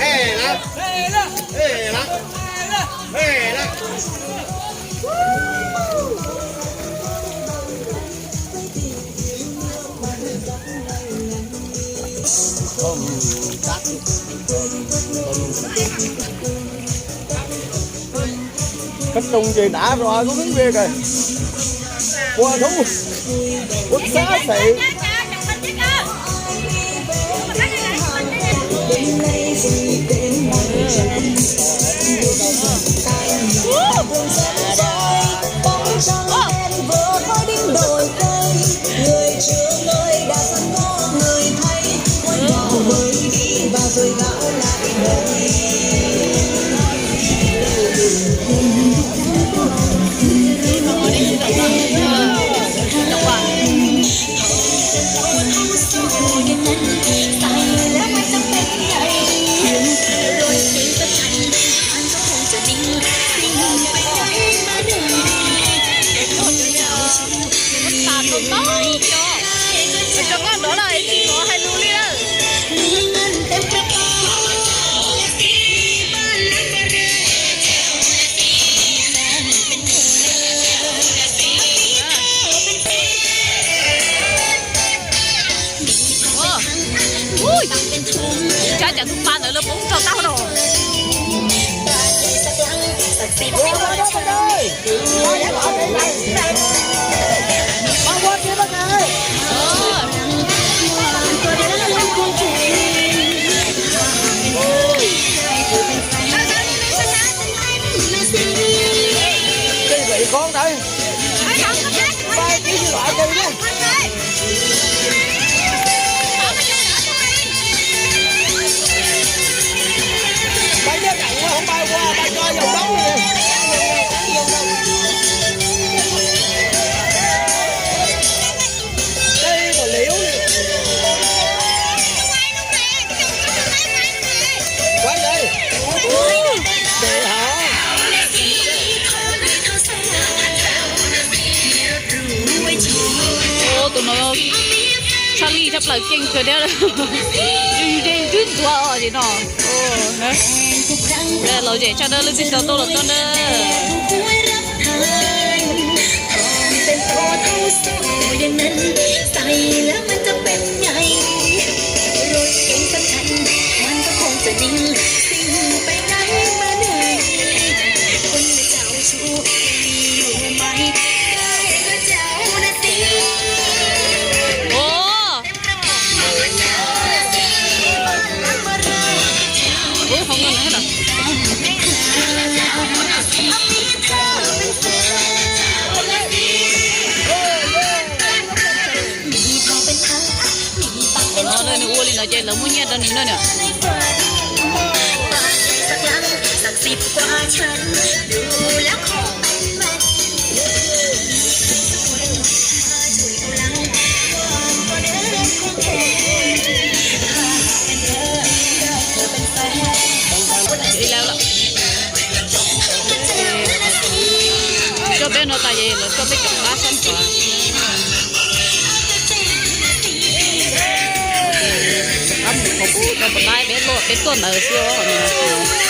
Ê, lắm. Ê, lắm. Ê, lắm. Ê, lắm. Kab Roo ces đá rồi, có vấn đề rồi. Ua thú. Quốc xã sẽ. Ui, tsab cov tus pa ntawd lawv poob rau tau no. Tus no tshaj lij tshaj plaws, keej kawg thiab. Yus yus twb ntuav os no. Lom zem tshaj, dawb lub txij tau tuaj los tuaj na. Nws ua li no ces lawv muaj nyiaj rau nws na. Coj peb no tas ces lawv coj peb caum qab sab nrad. Qab mus qhov qub rau pem qaib peb luaj peb tuaj ntawd xwb os.